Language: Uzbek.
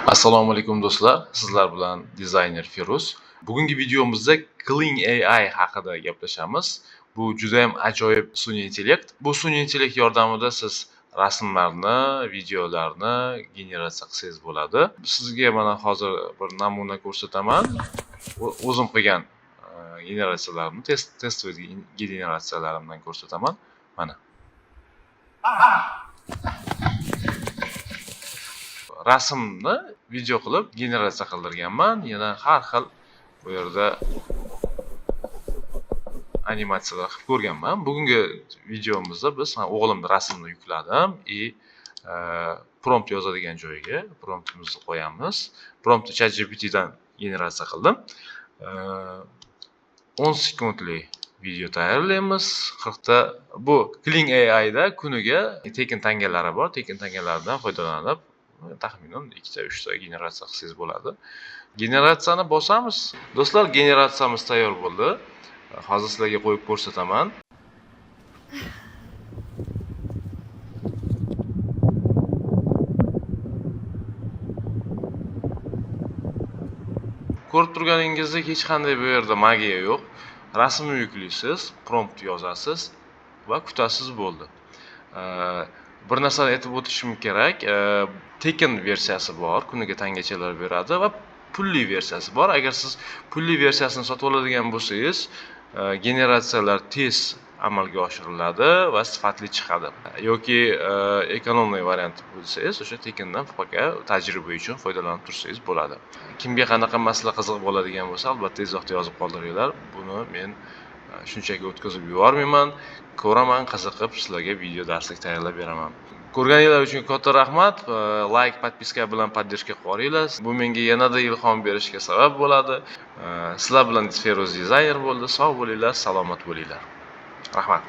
Assalomu alaykum do'stlar, sizlar bilan dizayner Feruz. Bugungi videomizda Kling AI haqida gaplashamiz. Bu juda ham ajoyib sun'iy intellekt. Bu sun'iy intellekt yordamida siz rasmlarni, videolarni generatsiya qilsangiz bo'ladi. Sizga mana hozir bir namuna ko'rsataman. O'zim qilgan generatsiyalarimni, test generatsiyalarimdan ko'rsataman. Mana. Rasmni video qilib generatsiya qildirganman. Yana har xil bu yerda animatsiyalar qilib ko'rganman. Bugungi videomizda biz o'g'limni rasmini yukladim и prompt yozadigan joyiga promptimizni qo'yamiz. Promptni ChatGPTdan generatsiya qildim. 10 sekundlik video tayyorlaymiz. 40 ta bu Kling AIda kuniga tekin tangalari bor. Tekin tangalardan foydalanib taxminan 2ta 3ta generatsiya qilsangiz bo'ladi. Generatsiyani bosamiz. Do'stlar, generatsiyamiz tayyor bo'ldi. Hozir sizlarga qo'yib ko'rsataman. Ko'rib turganingizdek hech qanday bu yerda magiya yo'q. Rasmni yuklaysiz, prompt yozasiz va kutasiz bo'ldi. Bir narsani aytib o'tishim kerak, tekin versiyasi bor, kuniga tangachalar beradi va pulli versiyasi bor. Agar siz pulli versiyasini sotib oladigan bo'lsangiz, generatsiyalar tez amalga oshiriladi va sifatli chiqadi. Yoki ekonomniy variant bo'lsangiz, o'sha tekindan faqat tajriba uchun foydalanib tursangiz bo'ladi. Kimga qanaqa masala qiziq bo'ladigan bo'lsa, albatta izohda yozib qoldiringlar. Buni men shunchaki o'tkazib yubormayman, ko'raman, qiziqib sizlarga video darslik tayyorlab beraman. Ko'rganinglar uchun katta rahmat. Like, podpiska bilan podдержка qilib yuboringlar. Bu menga yanada ilhom berishga sabab bo'ladi. Sizlar bilan Feruz dizayner bo'ldi. Sog' bo'linglar, salomat bo'linglar. Rahmat.